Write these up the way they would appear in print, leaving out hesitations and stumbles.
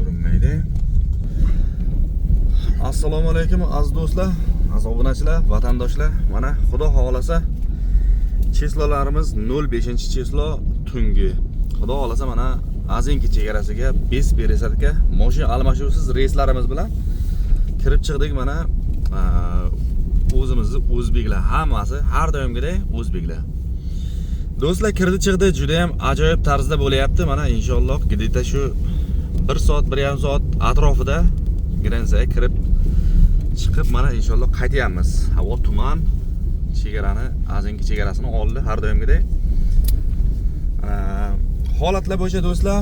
Ko'rinmaydi. Assalomu alaykum, aziz do'stlar, aziz obunachilar, vatandoshlar. Mana, Xudo xohlasa, число larimiz 05 число tungi. Xudo xohlasa, mana Azinki chegarasiga без пересадка mashina almashuvsiz reyslarimiz bilan kirib chiqdik. Mana o'zimizni o'zbeklar hammasi, har doimgidek o'zbeklar. Do'stlar, kirdi chiqdi juda ham ajoyib tarzda bo'lyapti. Mana, inshaalloh, где-то shu 1 soat, 1,5 soat atrofida граница ga kirib chiqib, mana, inshaalloh, qaytyapmiz. Havo tuman, chegarani, Azinki chegarasini oldi har doimgidek. Holatlar bo'yicha, do'stlar,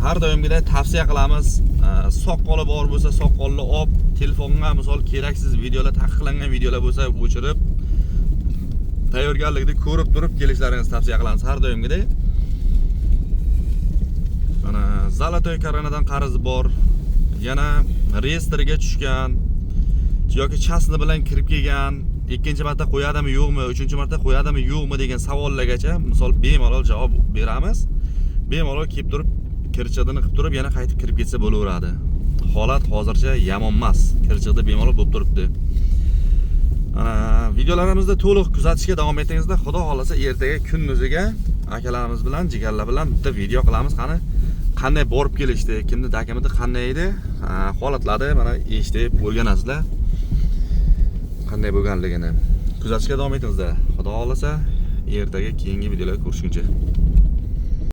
har doimgidek tavsiya qilamiz. Soqoli bor bo'lsa, soqolni olib, telefonga misol keraksiz videolar, taqiqlangan videolar bo'lsa, o'chirib, tayyorgarlikni ko'rib turib kelishlaringizni tavsiya qilamiz har doimgidek. Mana, Золотой Koronadan qarzi bor, yana reyestrga tushgan yoki частный bilan kirib kelgan, ikkinchi marta qo'yadimi, yo'qmi, uchinchi marta qo'yadimi, yo'qmi degan savollargacha misol bemalol javob beramiz. Bemalol kelib turib, kirchiqdini qilib turib, yana qaytib kirib ketsa bo'laveradi. Holat hozircha yomon emas, kirchiqda bemalol bo'lib turibdi. Ana, videolarimizni to'liq kuzatishga davom etingizda. Xudo xohlasa, ertaga kunduziga akalarimiz bilan, jigarlar bilan bitta video qilamiz. Qani, qanday borib kelishdi, kimni dokumenti qanday edi, holatlarni mana eshitib o'rganasizlar qanday bo'lganligini. Kuzatishga davom etingizlar. Xudo xohlasa, ertaga keyingi videolarda ko'rishguncha.